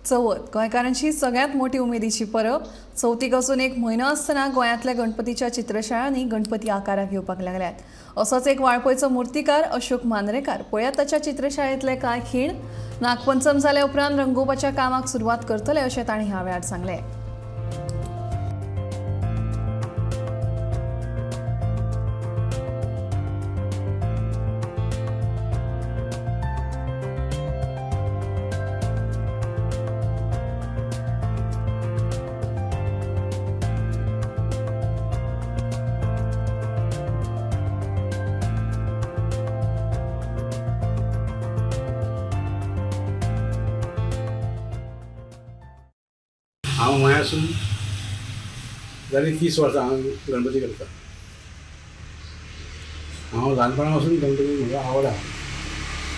चवथ गोंयकारांची सगळ्यात मोठी उमेदीची परब. चवथीक अजून एक म्हयनो आसतना गोंयांतल्या गणपतीच्या चित्रशाळांनी गणपती आकाराक येवपाक लागल्यात. असोच एक वाळपयचो मुर्तीकार अशोक मांद्रेकार. पळयात ताच्या चित्रशाळेंतले कांय खीण. नागपंचम जाल्या उपरांत रंगोवपाच्या कामाक सुरवात करतले अशें तांणी ह्या वेळार सांगलें. हांव मायासून जाली 30 वर्सां हांव गणपती करता. हांव ल्हानपणा पासून गणपती म्हाका आवड आहा.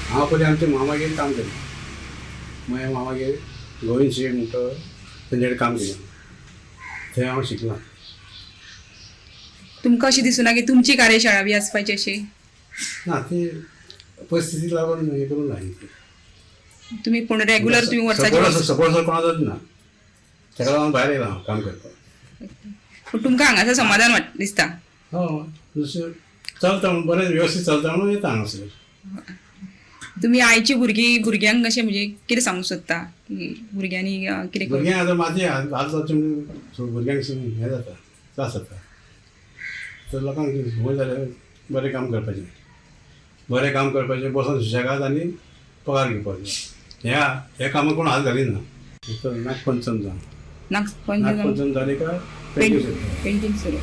हांव पयलीं आमच्या मामागेर काम केलें. मागीर मामागेर गोविंद शेट म्हणटा तेंचे कडेन काम केलें, थंय हांव शिकलां. तुमकां अशें दिसुना की तुमची कार्यशाळा बी आसपाची अशी? ना, ती परिस्थितीक लागून हें करूंक ना ती. तुमी पूण रेगुलर तुमी वर्साचे सपोर्ट सपोर्ट कोणाचोच ना, ताका लागून भायर येयला हांव काम करपाक. पूण तुमकां हांगासर समाधान वाट दिसता? हय, दुसरें चलता म्हणून बरें वेवस्थीत चलता म्हणून येता हांगासर. तुमी आयची भुरगीं भुरग्यांक अशें म्हणजे कितें सांगूंक सोदता की भुरग्यांनी कितें करूं? भुरग्यांक आतां माती हात लावचे म्हणून भुरग्यांक हें जाता, त्रास जाता. तर लोकांक संवय जाल्या बरें काम करपाचें, बरें काम करपाचें, बसून सुशेगाद आनी पगार घेवपाचो. ह्या ह्या कामाक कोण हात घालिना. तर नागपंचम जावं, नागपंचम नागपंचम जाली काय पेंटींग सुरू. पेंटींग सुरू.